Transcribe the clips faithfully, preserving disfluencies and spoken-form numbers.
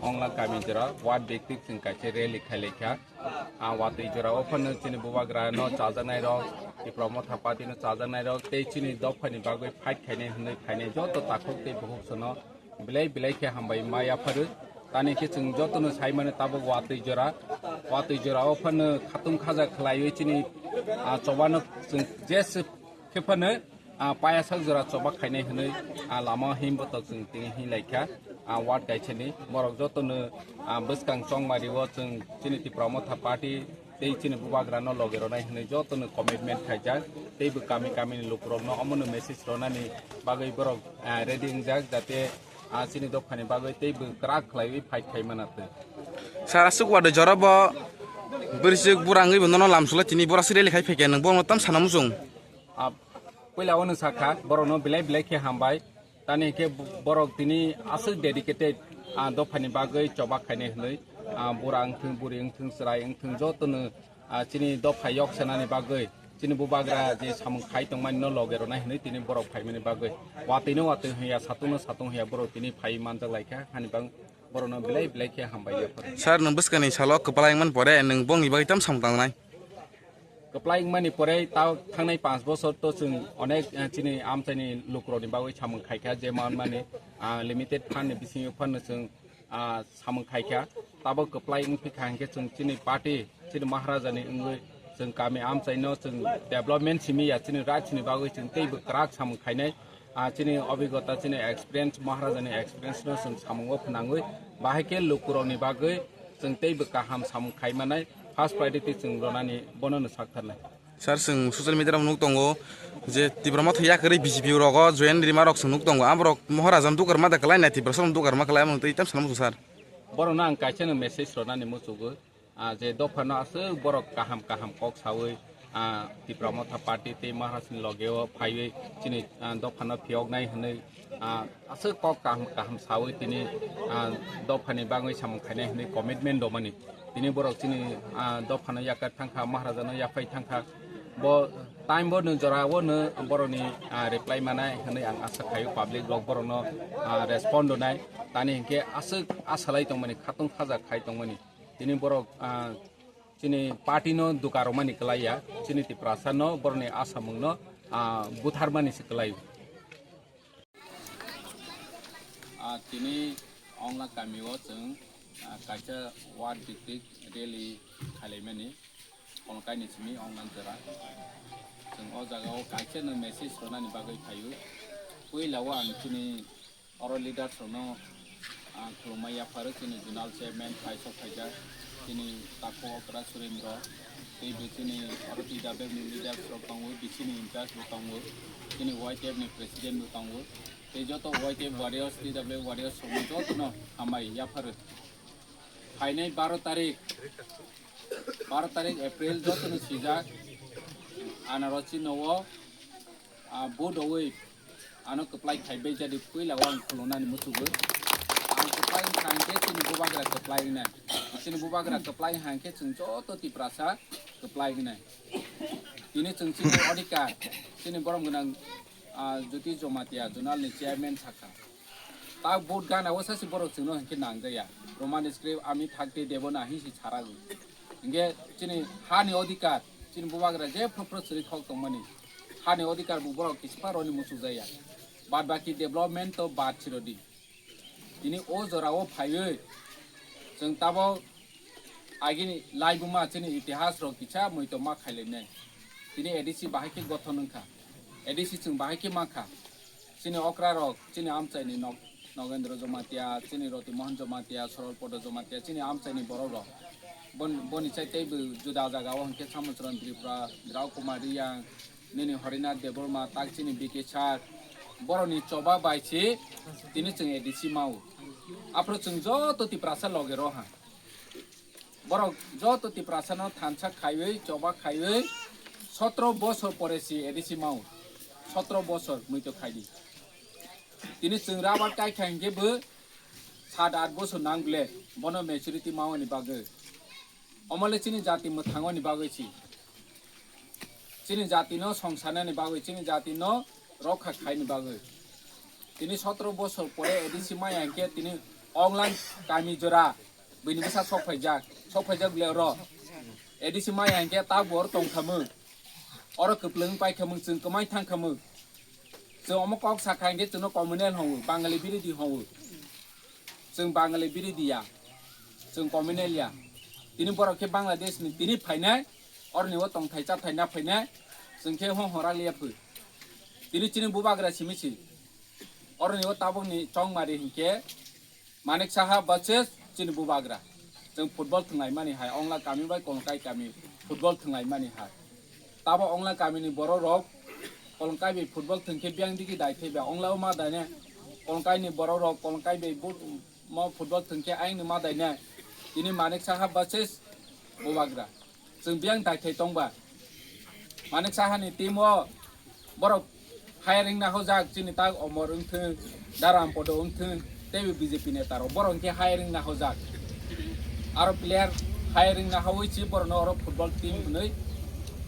Ongla kami jora ward biktik chwng kaisa rally khailaikha. A watwi jora o phano chini bubagra no chajaknai rok, Tipra Motha Party no chajaknai rok tei chini dopha ni bagwi fight khainai hwnwi phainai joto takhuk tei bukhuk sono belai belai khe hambai ma yapharu. Tani khe chwng jotono sai mano tabuk watwi jora, watwi jora o phano khatung khaja khlaiwi chini, ah, chobano chwng jesa khe phano, ah, payasak jora choba khainai hwnwi, ah, lama himbotok chwng tini hinlaikha, ah, ward kaisani borok jotono, ah, bwskang chongmari o chwng chini Tipra Motha Party tei chini bubagra no logi rwnai hwnwi jotono commitment khaijak tei bo kami kami ni lukurok no omono message rwnani bagwi borok, ah, ready wngjak jate, ah, chini dophani bagwi tei bo kwrak khlaiwi fight khai mana twi. Sir, aswk watwi jora bo bwrwisuk bura wngwi bo nono lamsula tini bora sri lekhai phaikha nwng bono tam sana muchung. Ah, puila o nwng sakha borok no belai belai khe hambai. Tani khe borok tini aswk dedicated, ah, dophani bagwi choba khainai hwnwi, ah, bura wngthwng, buri wngthwng, chwrai wngthwng, jotono, ah, chini dopha yok sanani bagwi, chini bubagra je samung khai tongmani no loge rwnai hwnwi tini borok phaimani bagwi. Watwi no watwi hwnya, satung no satung hwnya, borok tini phai manjak laikha, hani bang borok no belai belai khe hambai ya phano. Sir, nwng bwskani salo kwplai wngmani pore nwng bongni bagwi tam samung tangnai? Kwplai wngmani pore ta thangnai panch bosor to chwng onek, eh, chini amchaini lukurokni bagwi samung khaikha, je manmani, ah, limited fund ni bisingo phano chwng, ah, samung khaikha. Tabuk kwplai wngphi kha hinkhe chwng chini party, chini Maharaja ni wngwi chwng kami amchaino chwng development simi ya, chini right ni bagwi chwng teibo kwrak samung khainai. Ah, chini obigota, chini experience, Maharaja ni experience no chwng samung o phnangwi, bahai khe lukurokni bagwi chwng teibo kaham samung khai manai, first priority chwng ronani bono no sak tharnai. Sir, chwng social media rok nuk tongo je Tipra Motha yakarwi B J P rogo join rima rok chwng nuk tongo, aborok Maharaja no dukar ma da kwlai nai, Tipra song dukar ma kwlai, amo twi tam sana muchung sir. Borok no ang kaisa no message ronani muchungo. Ah, je dophano aswk borok kaham kaham kok sawi, ah, Tipra Motha Party tei Maharaj ni loge o phaiwi chini, ah, dophano phiyoknai hwnwi, ah, aswk kok kaham kaham sawi tini, ah, dophani bagwi samung khainai hwnwi commitment romani. Tini borok chini, ah, dophano yakar thangkha, Maharajano yaphai thangkha. Bo time bo no jora o no borokni, ah, reply manai hwnwi ang asa khaio, public rok borokno, ah, respond rwnai. Tani hinkhe aswk asalai tongmani, khatung khaja khai tongmani. Tini borok, ah, chini party no duka romani kwlai ya, chini Tiprasa no borokni asamung no, ah, butharmani se kwlai. Ah, tini Ongla kami o chwng, ah, kaisa ward biktik rally khailaimani, Kolkaini simi Ongla jora. Chwng o jaga o kaisa no message ronani bagwi phaio. Puila o ang chini oro leaders rokno, ah, khulumma yapharo, chini zonal chairman phai sok phaijak, chini takhuk okra Surendra, tei bo chini oro T W F ni leaders rok tongo, B C ni in charge bo tongo, chini Y T F ni president bo tongo, tei joto Y T F warriors, T W F warriors rokno jotono hambai yapharo. Phainai baro tarik, baro tarik April jotono swijak, anaro chino o, ah, vote rwi ano kwplai khai bai jadi puila o ang khulunani muchungo. Ang kwplai wngkha hinkhe chini bubagra kwplai wngnai. Chini bubagra kwplai wngkha hinkhe chwng joto Tiprasa kwplai wngnai. Tini chwng chini odhikar, chini borom gwnang, ah, Jyoti Jamatia zonal ni chairman sakha. Ta vote gana o sasi borok chwngno hinkhe nangjaya. Roman script ami thakte debo na hinsi sarago. Hinkhe chini hani odhikar, chini bubagra je phro phro chwri khok tongmani. Hani odhikar bo borok kisipha roni muchukjaya. Bad baki development to bad chirodi. Tini o jora o phaiwi chwng tabo agini laibuma chini itihas rok kisa muitom ma khailainai. Tini A D C bahai khe gothon wngkha. A D C chwng bahai khe mankha. Chini okra rok, chini amchaini Nog-, Nogendra Jamatia, chini Roti Mohan Jamatia, Sorol Podo Jamatia, chini amchaini borok rok. Bon-, boni chai tei bo juda jaga o hinkhe Samuchran Tripura, Drau Kumar Riyang, nini Horinath Debbarma, tak chini B K Sir. Borokni choba bai si tini chwng A D C mao. Aphuru chwng joto Tiprasa loge roha. Borok joto Tiprasano thansa khaiwi, choba khaiwi, sotro bosor pore si A D C mao. Sotro bosor muito khaidi. Tini chwng rabar kai kha hinkhe bo sat at bosor nang ble, bono maturity mao ni bagwi. Omole chini jati mwthangoni bagwi si. Chini jatino songsanani bagwi, chini jatino rokha khaini bagwi. Tini sotro bosor pore A D C maya hinkhe tini Onglang kami jora bini bwsa sok phaijak, sok phaijak le oro. A D C maya hinkhe ta bo oro tong khamung. Oro kwplwng pai khamung, chwng kwmai thang khamung. Chwng omo kok sakha hinkhe chwngno communal hwngo, Bangali birodi hwngo. Chwng Bangali birodi ya, chwng communal ya. Tini borok khe Bangladesh ni tini phainai, oroni o tongthai chathai na phainai, chwng khe hong hora liya phu. Tini chini bubagra simi si. Oroni o tabukni chongmari hinkhe Manik Saha versus chini bubagra. Chwng football thwnglaimani hai, Ongla kami bai Kolongkai kami football thwnglaimani hai. Tabo Ongla kamini borok rok Kolongkai bai football thwngkhe biyang digi dai thaiba. Ongla o ma daine Kolongkaini borok rok Kolongkai bai bo-, mo football thwngkhe ayangni ma daine. Tini Manik Saha versus bubagra. Chwng biyang daikhai tongba. Manik Sahani team o borok hiring na hojak chini tak Omor wngthwng, Daram Podo wngthwng, teibo B J P neta rok borok hwnkhe hiring na hojak. Aro player hiring na hoi chi borokno oro football team hwnwi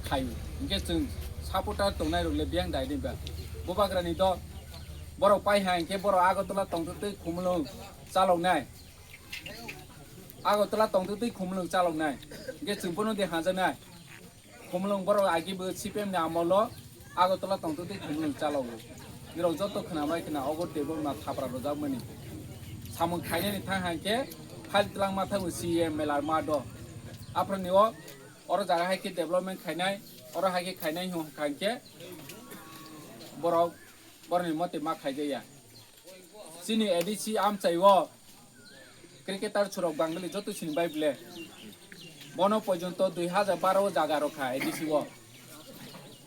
khaio. Hwnkhe chwng supporter tongnai rok le biyang dai dai ba. Bubagrani do borok pai ha hwnkhe borok Agartala tongtwtwi khumulwng chaloknai. Agartala tongtwtwi khumulwng chaloknai. Hwnkhe chwng bono de hajaknai. Khumulwng borok agi bo C P M ni amolo Agartala tongtwtwi khumulwng chalogo. Nirok joto khwnamai khna ogo table ma thapra rwjakmani. Samung khainani thang hangkhe phal twlangma thango C M melar ma do. Aphuruni o oro jaga hai khe development khainai, oro hai khe khainai hwn hangkhe borok borokni mote ma khaijaya. Chini A D C amchai o cricketer chwrok Bangali joto sini bai ble. Bono porjonto dui hajar baro o jaga rokha A D C o.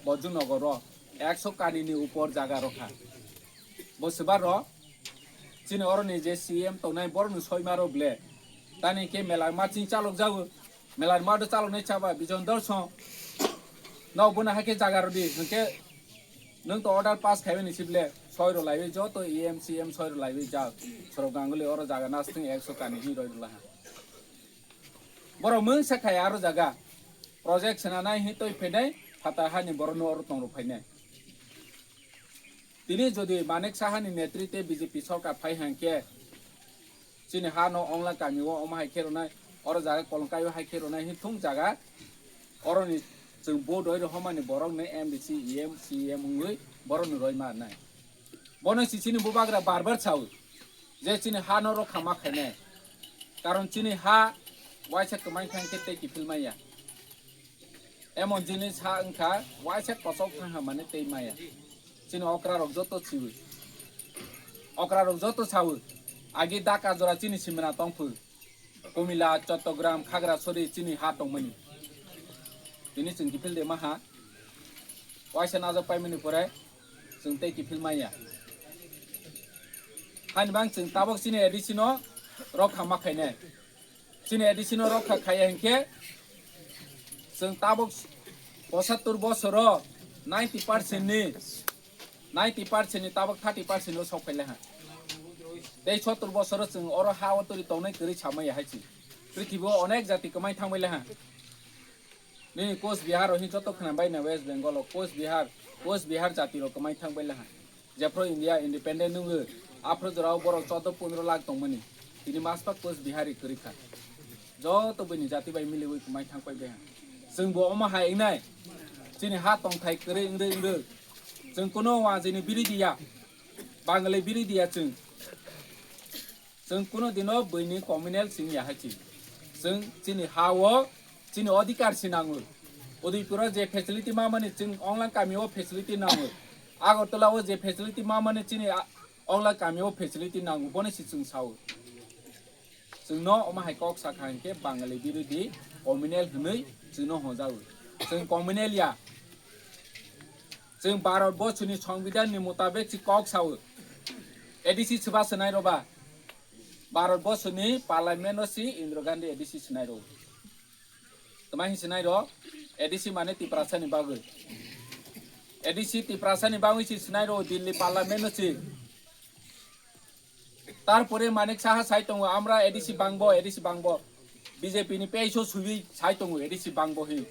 Bojunogor o ekso kani ni upor jaga rokha. Bo swbar ro chini oroni je C M tongnai borokni soima ro ble. Tani khe mela maching chalok jago. Melar mado chaloknai chaba Bijon Dorson. Nok bono hai khe jaga rwdi, hwnkhe nwng to order pass khaimani sible, soi rw laiwi joto E M, C M soi rw laiwi jak. Sorok Ganguly oro jaga nasting ekso kani hi roi rwla ha. Borok mungsa khai aro jaga. Project swnanai hi toi phainai, phatar hani borokno oro tong rw phainai. Tini jodi Manik Sahani netrite B J P sorkar phai hangkhe, chini ha no Ongla kami o omo hai khe rwnai, oro jaga Kolongkai o hai khe rwnai, hwn thung jaga oroni chwng vote roi rw homani borok ni M D C, E M, C E M wngwi borok ni roi ma nai. Bono si chini bubagra bar bar sao je chini ha no rokha ma khainai, karon chini ha waisa kwmai thang khe tei kiphil maya. Emon jinis ha wngkha, waisa kosok thangha mane tei maya. Chini okra rok joto siwi. Okra rok joto sawi. Agi Dhaka jora chini simina tongphu. Kumila, Chattogram, Khagrasori chini ha tongmani. Tini chwng kiphil de maha. Waisa najak paimani pore chwng tei kiphil maya. Hani bang chwng tabok chini A D C no rokha ma khainai. Chini A D C no rokha khaiya hinkhe chwng tabok pochattor bosoro ninety percent ni, ninety percent ni tabok thirty percent o sok phailai ha. Tei sottor bosoro chwng oro ha o twi tongnai kwrwi samaya hai chwng. Prithibi o onek jati kwmai thangbai lai ha. Nini Coach Bihar o hin joto khna bai na West Bengal o Coach Bihar, Coach Bihar jati rok kwmai thangbai lai ha. Jephru India independent nungwi, aphru jorao borok choudo pondro lakh tongmani. Tini maspa Coach Bihari kwrwi kha. Joto bini jati bai miliwi kwmai thang pai bai ha. Chwng bo omo hai wngnai. Chini ha tongthai kwrwi wngwi wngwi. Chwng kuno wajini biridi ya. Bangali biridi ya chwng. Chwng kuno dino buini communal sing ya hai chwng. Chwng chini ha o chini odhikar si nango. Udaipur o je facility ma mani chwng Onglang kami o facility nango. Agartala o je facility ma mani chini a-, Onglang kami o facility nango. Bono si chwng sao. Chwng no omo hai kok sakha hinkhe Bangali birodi communal hinwi chwng no honjago. Chwng communal ya. Chwng Bharat borsoni Songbidan ni mutabek si kok sao. A D C swba swnai roba. Bharat borsoni parliament o si Indira Gandhi A D C swnai ro. Tama hi swnai ro? A D C mane Tiprasa ni bagwi. A D C Tiprasa ni bagwi si swnai ro Delhi parliament o si. Tarpore Manik Saha sai tongo, "Amra A D C bangbo, A D C bangbo." B J P ni peiso subi sai tongo, "A D C bangbo," hi.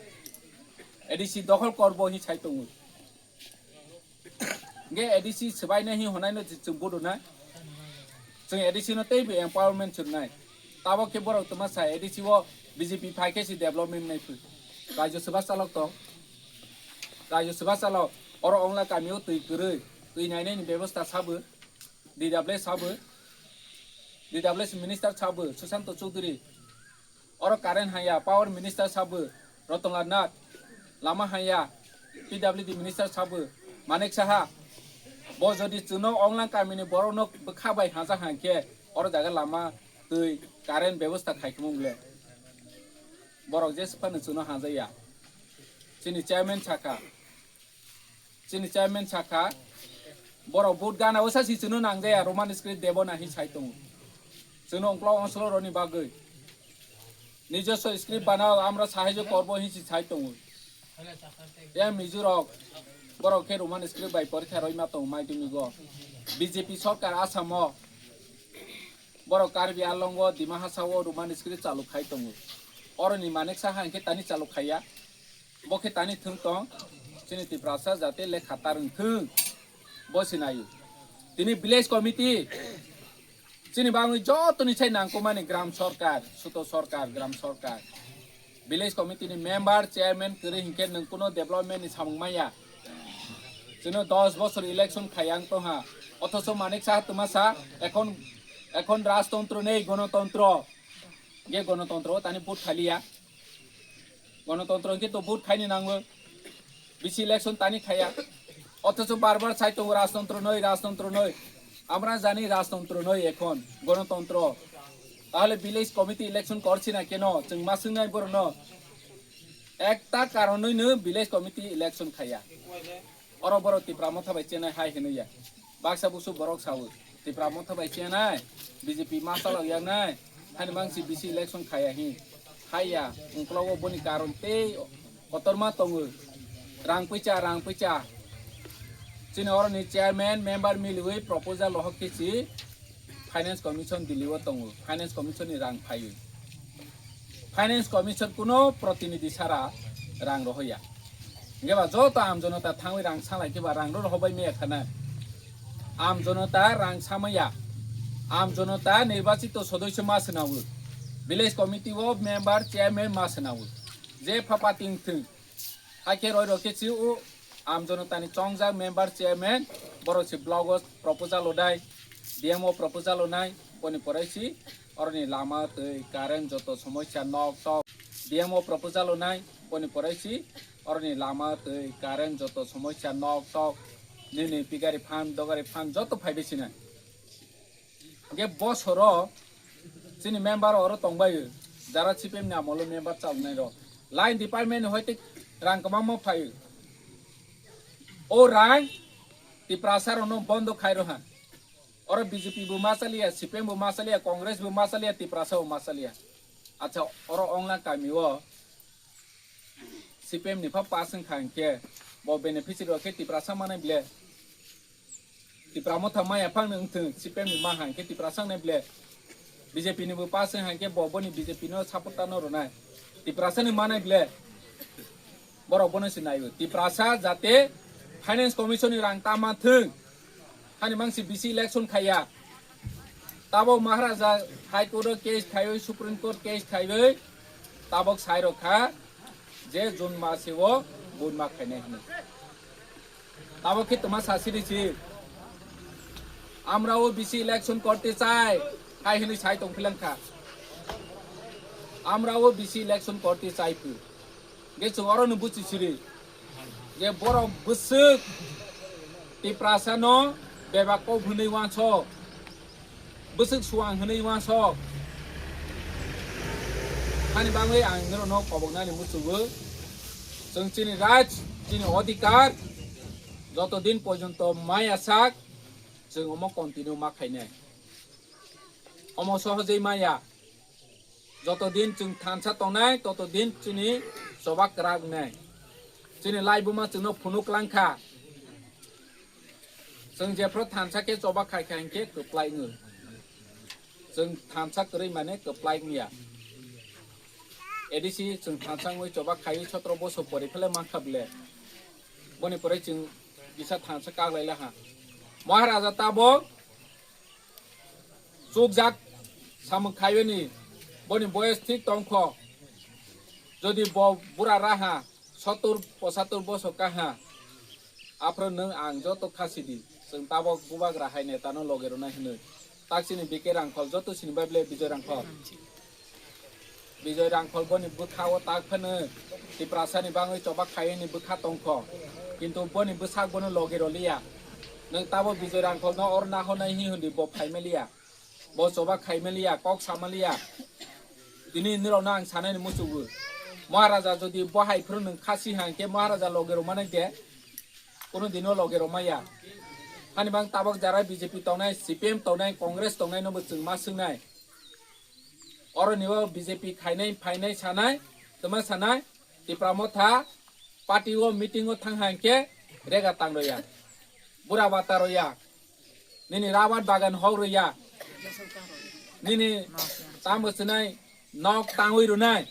"A D C dokhol korbo," hi sai tongo. Hingke A D C swbaino hi honai no chwng bodo na. Chwng A D C no teibo empowerment chwrwnai. Tabok khe borok twma sa A D C o B J P phai khe se development nai phu. Rajya Sabha chalok tong. Rajya Sabha chalok oro ongla kamio twi kwrwi, twi nainani bebosta sabo, D W S sabo, D W S minister sabo, Susanto Chowdhury. Oro current haya, power minister sabo, Ratan Lal Nath, lama haya, P W D minister sabo, Manik Saha. Bo jodi chwngno onglang kamini borokno bwkha bai haja hangkhe, oro jaga lama, twi, current bebosta khai khumung le. Borok jesa phano chwngno hajaya. Chini chairman sakha. Chini chairman sakha, borok vote gana o sasi chwngno nangjaya, Roman script debo na hi sai tongo. Chwngno ongkla ongsolo roni bagwi. Nijoswa script banao, amra sahajyo korbo hinsi sai tongo. Ya Mizo rok, borok khe Roman script bai porikha roi ma tongo madhyamik o. B J P sarkar Assam o, borok Karbi Anglong o, Dima Hasao o Roman script chalu khai tongo. Oroni Manik Saha hinkhe tani chalu khaiya. Bo khe tani thwng tong, chini Tiprasa jate lekha ta rwng thwng, bo se naio. Tini village committee, chini bangwi jotoni sai nangkukmani gram sarkar, suto sarkar, gram sarkar. Village committee ni member, chairman kwrwi hinkhe nwng kuno development ni samung maya. Chwngno dos bosor election khayang tongha. Othocho Manik Saha twma sa, ekhon, ekhon rajtontro nei, gonotontro. Ge gonotontro o tani vote khaliya. Gonotontro hwnkhe to vote khaini nango. B C election tani khaya. Othocho bar bar sai tongo rajtontro noi, rajtontro noi. Amra jani rajtontro noi ekhon, gonotontro. Tahole village committee election korsi na keno? Chwng ma swngnai borokno. Ekta karonoi no village committee election khaya. Oro borok Tipra Motha bai chenai hai hinwi ya. Baksa busu borok sawi. Tipra Motha bai chenai, B J P ma chalok yaknai, hani mangsi B C election khaya hi. Haiya, ungklogo boni karon tei kotorma tongo. Rang puicha, rang puicha. Chini oroni chairman, member miliwi proposal rohok khe si Finance Commission Delhi o tongo. Finance Commission ni rang phaiwi. Finance Commission kuno protinidhi sara rang rohoya. Hingke ba joto amjonota thangwi rang salai khe ba rang ro rohobai maya khana. Amjonota rang samaya. Amjonota nirbachito sodosyo ma swnao. Village committee o member chairman ma swnao. Je phapa ting thwng. Hakhe roi rokhe si o amjonotani chongjak member chairman borok si blogo proposal odai, D M o proposal onai, boni porai si oroni lama twi current joto somosya nok tok, D M o proposal onai, boni porai si oroni lama twi current joto somosya nok tok, nini pigari phan, dogari phan joto phaibai sinai. Hingke bosoro chini member oro tongbai, jara C P M ni amolo member chalnai rok. Line department ni hoite rang kwbangma phai. O rang Tiprasa rokno bondo khai roha. Oro B J P bo ma chaliya, C P M bo ma chaliya, Congress bo ma chaliya, Tiprasa bo ma chaliya. Acha, oro ongna kami o C P M ni pha pass wngkha hingke bo beneficiary rok khe Tiprasa manai ble. Tipra Motha maya phang nung thung, C P M ni maha hingke Tiprasa nai ble. B J P ni bo pass wng hingke bo boni B J P no support ta no rwnai. Tiprasa ni manai ble. Borok bono se naio. Tiprasa jate Finance Commission ni rang ta man thung. Hani mangsi B C election khaiya. Tabok Maharaja High Court o case khaiwi, Supreme Court case khaiwi, tabok sai rok kha je June masi o bunma khainai hwnwi. Tabok khe twma sasiri si. Amrao B C election korte chai, hai hwnwi sai tong philang kha. Amrao B C election korte chai phu. Ge chwng oro no buchi siri. Je borok bwswk Tiprasa no bebak kok hwnwi wansok. Bwswk suang hwnwi wansok. Hani bagwi ang nirokno koboknani muchungo. Chwng chini right, chini odhikar, joto din porjonto maya sak, chwng omo continue ma khainai. Omo sohojei maya. Joto din chwng thansa tongnai, toto din chini choba kwrak wngnai. Chini laibuma chwngno phunuk lang kha. Chwng jephru thansa khe choba khai kha hinkhe kwplai wngo. Chwng thansa kwrwi mane kwplai wngya. A D C chwng thansa wngwi choba khaiwi sotro bosor pori phele mankha bile. Boni pore chwng kisa thansa kaglai laha. Maharaja tabok. Chukjak samung khaiyoni boni boyes thik tongkho. Jodi bo bura raha sotur posatur bosok kaha, aphro nwng ang joto khasidi. Chwng tabok bubagra hai netano loge rwnai hwnwi. Taksini B K Rangkhol, joto sini bai ble Bijoy Rangkhol. Bijoy Rangkhol boni bwkha o tak phano Tiprasani bangwi choba khaiyani bwkha tongkho. Kintu boni bwsak bono logi roliya. Nwng tabo Bijoy Rangkholno oro nahornai hi hwndi bo phaimaliya. Bo choba khaimaliya, kok samaliya. Tini nirokno ang sanani muchugo. Maharaja jodi bo hai phuru nwng khasi hangkhe Maharaja logi rwmani de. Kuno dino logi rwmaya. Hani bang tabok jara B J P tongnai, C P M tongnai, Congress tongnai nobo chwng ma swngnai. Oro nibo B J P khainai, phainai, sanai, tama sanai, Tipra Motha party o meeting o thang hangke rega tang roya. Bura bata roya. Nini rabat bagan hok roya. Nini tamo sinai nok tangwi runai.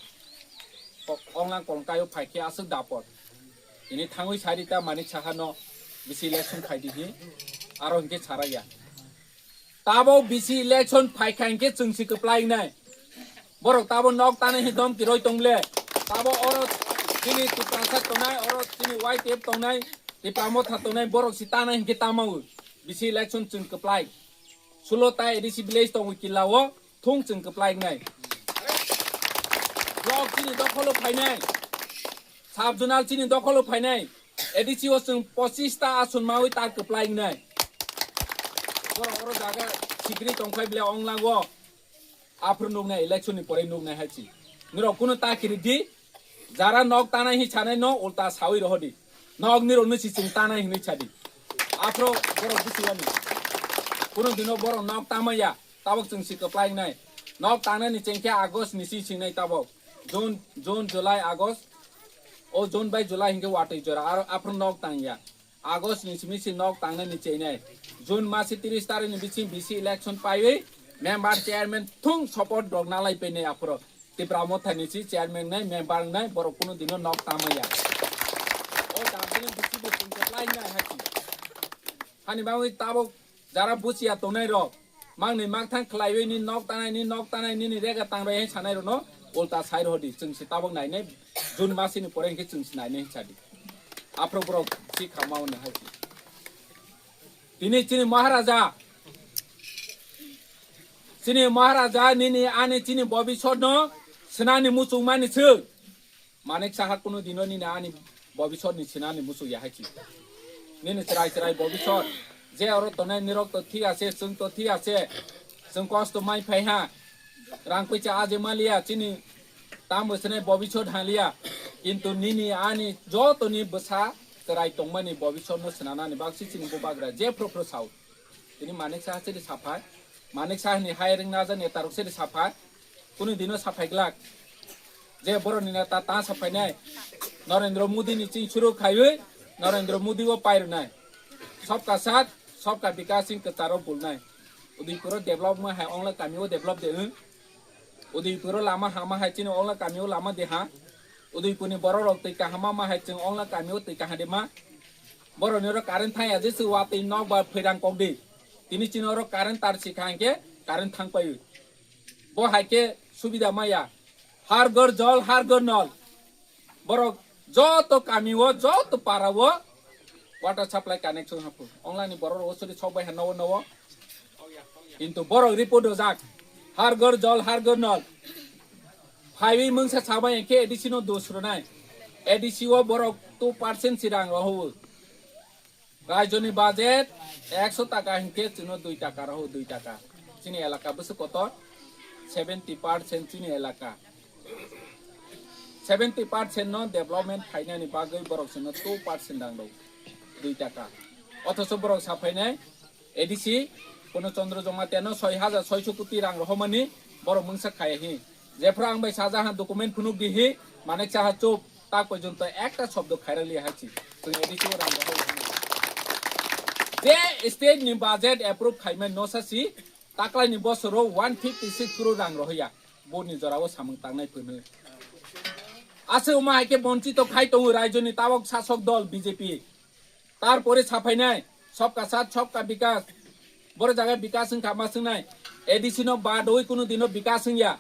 Ko-, onglang kong kayo phaikhe aswk dapot. Ini thangwi sari ta Manik Saha no bisi election khai di hi. Aro hingke saraya. Tabo bisi election phaikha hingke chwngsi kwplai nai. Borok tabo nok tana hi dom kiroi tongle. Tabo oro chini Tiprasa tongnai, oro chini Y T F tongnai, Tipra Motha tongnai, borok si tana hingke tama o. Bisi election chwng kwplai. Sulo ta A D C village tongo kila o, thung chwng kwplai nai. Block chini dokholo phainai. Sub zonal chini dokholo phainai. A D C o chwng pochis ta ason mawi ta kwplai nai. Borok oro jaga sikri tongkhai bile onglango. Aphuru nuknai election ni pore nuknai hai chi. Nirok kunu ta kiri di. Jara nok tanai hi sanai no ulta sawi rohodi. Nok nirok no si chwng tanai hinwi sadi. Aphuru borok busiwani. Kunu dino borok nok tamaya. Tabok chwng si kwplai nai. Nok tangnai ni chengkhe August ni si singnai tabok. June, June, July, August. O June bai July hinkhe watwi jora. Aro aphuru nok tangya. August ni simi si nok tangnai ni cheinai. June masi tiris tarik ni bising bisi election paiwi member chairman thung support rok nalai painai aphuru. Tipra Motha ni si chairman nai member nai borok kunu dino nok tamaya. O dabini bisi bo tungke lai nai haki. Hani bangwi tabok jara busiya tongnai rok. Mangni makthang khlaiwi ni nok tanai, ni nok tanai, nini rega tangroi hai sanai rokno ulta sai rohodi. Chwng si tabok nainai, June masini pore hinkhe chwng si nainai hinsa di. Aphro borok si khamao ni hai si. Tini chini Maharaja, chini Maharaja nini ani chini bobisotno swnani muchungmani chwng. Manik Saha kunu dino nini ani bobisot ni sinani musu ya hai chi. Nini chwrai chwrai bobisot. Je oro tonai nirok to thik ase, chwng to thik ase. Chwng kosto mai phai ha. Rang puisa aje maliya chini tam bwswkni bobisot haliya. Kintu nini ani joto ni bwsa chwrai tongmani bobisot no swnanani baksa chini bubagra je phro phro sao. Tini Manik Saha chiri saphai. Manik Saha ni hai ring naja neta rok chiri saphai. Kunu dino saphai glak. Je borok ni neta ta saphai nai. Narendra Modi ni ching suru khaiwi Narendra Modi o pai rwnai. Sabka sath, sabka vikas sing kwcharo bulnai. Udaipur o develop ma hai ongla kami o develop de wng. Udaipur o lama hama hai chini ongla kami o lama de ha. Udaipur ni borok rok twi kaham ma hai chwng ongla kami o twi kaham de ma. Borok ni oro current thang ya je se watwi nok ba phairang kok di. Tini chini oro current tar si kha hingke current thang pai. Bo hai khe subida maya. Har ghar jal, har ghar nal. Borok joto kami o, joto para o water supply connection hapu. Ongla ni borok rok suri sok bai ha nowo nowo. Kintu borok report dojak. Har ghar jal, har ghar nal. Phaiwi mungsa sabai khe A D C no dos rwnai. A D C o borok two percent si rang rohou. Rajyoni budget ekso taka hinkhe chwngno dui taka rohou, dui taka. Chini elaka bwswk kotor, seventy percent chini elaka. Seventy percent no development khainani bagwi borok chwngno two percent rang rw, dui taka. Othocho borok saphainai A D C Purno Chandra Jamatia no soi hajar soiso koti rang rohormani borok mungsa khaiya hi. Jephru ang bai sajaha document phunuk di hi, Manik Saha chup, tak porjonto ekta shobdo khairali hai chi. Chwng A D C o rang rohor. Je state ni budget approve khaimani no sasi, taklai ni bosoro one fifty six crore rang rohya. Bo ni jora o samung tangnai phunu. Ase uma hai khe bonchito khai tongo rajyo ni tabok sasok dol B J P. Tarpore saphainai, sabka sath, sabka bikas. Boro jaga bikas wngkha ma swngnai. A D C no badowi kunu dino bikas wngya.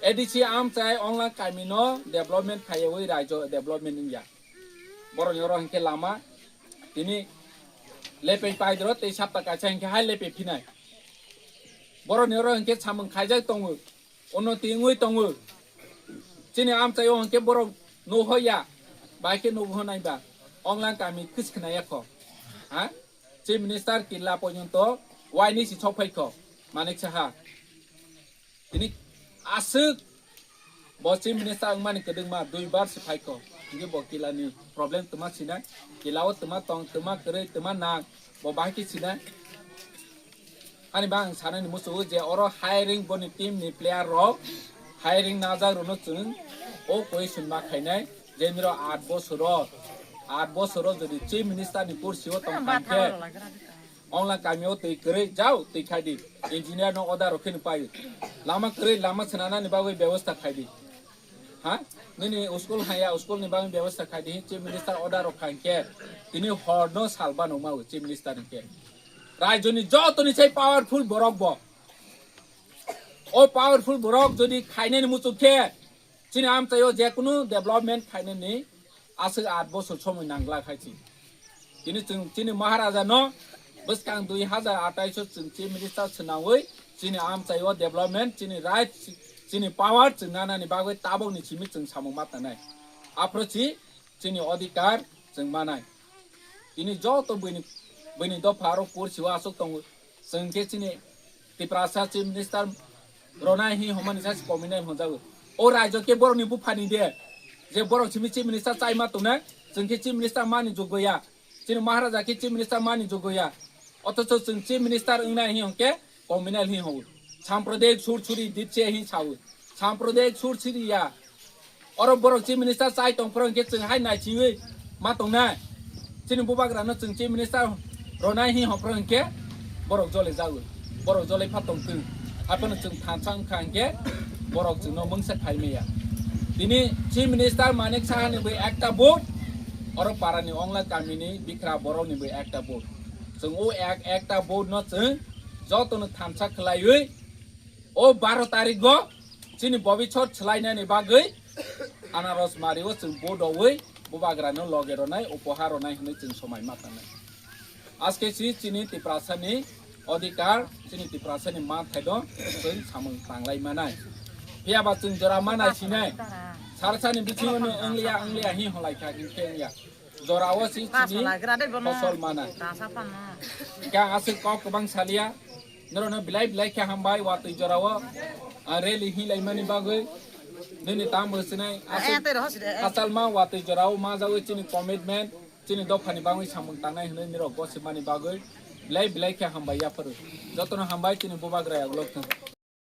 A D C amchai onglang kami no development khayawi raijo development wngya. Boroni oro hinkhe lama tini lepei paidro tei sapta kaisa hinkhe hai lepei phinai. Boroni oro hinkhe samung khaijak tongo. Unnoti wngwi tongo. Chini amchaio hinkhe borok nuhoya, bai khe nuhonai ba. Onglang kami kiskhnaya kho. Ha? Chief Minister killa porjonto waini si sokphaikho. Manik Saha. Tini aswk bo Chief Minister wngmani kwdwkma dui bar si phaikho. Hinkhe bo killani problem twma sinai. Killao twma tong, twma kwrwi, twma nang. Bo bahai khe sinai. Ani ba ang sanani muchungo je oro hiring boni team ni player rok hiring najak rwno chwng o question ma khainai je niro aat bosoro, aat bosoro jodi chief minister ni kursi o tong khankhe ongla kami o twi kwrwi jao twi khai di, engineer no order rok kheno pai lama kwrwi lama swnanani bagwi bebosta khai di. Ha? Nini school haya, school ni bagwi bebosta khai di, chief minister order rok khankhe tini hor no sal bano ma chief minister ni khe. Raijoni jotoni sai powerful borok bo. O powerful borok jodi khainani muchuk khe chini amchaio je kunu development khainani aswk aat bosor somoi nangla khai chi. Tini chwng chini Maharaja no bwskang dui hazar atais o chwng chief minister swnawi chini amchaio development chini right chini power chwng nanani bagwi tabok ni simi chwng samung ma tanai. Aphro chi chini odhikar chwng manai. Tini joto buini, buini dopha aro kursi o aswk tongo. Chwng khe chini Tiprasa chief minister ronai hi homani sa kominai honjago. O raijo khe borokni buphani de. Je borok simi chief minister chai ma tongnai, chwng khe chief minister mani jogoya. Chini Maharaja khe chief minister mani jogoya. Othocho chwng chief minister wngnai hi hwnkhe communal hi hwngo. Sampradayik sur suri ditse hi sao. Sampradayik sur suri ya. Oro borok chief minister chai tong phoro hwnkhe chwng hai naichingwi ma tongnai. Chini bubagrano chwng chief minister ronai hi hwnphro hwnkhe borok jole jago. Borok jole pha tongtwng. Haphano chwng thansa wngkha hwnkhe borok chwngno mungsa khai maya. Tini chief minister Manik Sahani bai ekta vote, oro parani ongla kamini bikra borokni bai ekta vote. Chwng o ek, ekta vote no chwng jotono thansa khwlaiwi o baro tarikgo chini bobisot swlainani bagwi anaros mario chwng vote rogwi bubagrano loge ronai, upohar ronai hwnwi chwng somai ma tangnai. Aske si chini Tiprasani odhikar, chini Tiprasani manthai do chwng samung tanglai manai. Phiya ba chwng jora manai sinai. Sarsani bisingo no wngliya, wngliya hi holai kha, hinkhe wngya. Jorao si chini fosol mana. Kang aswk kok kwbang salia. Norokno bilai bilai khe hambai watwi jorao, ah, rally hinlaimani bagwi. Nini tamo sinai aswk hachalma watwi jorao ma jagwi chini commitment, chini dophani bagwi samung tangnai hwnwi nirok gosipmani bagwi bilai bilai khe hambai yaphuru. Jotono hambai chini bubagra yagulo thung.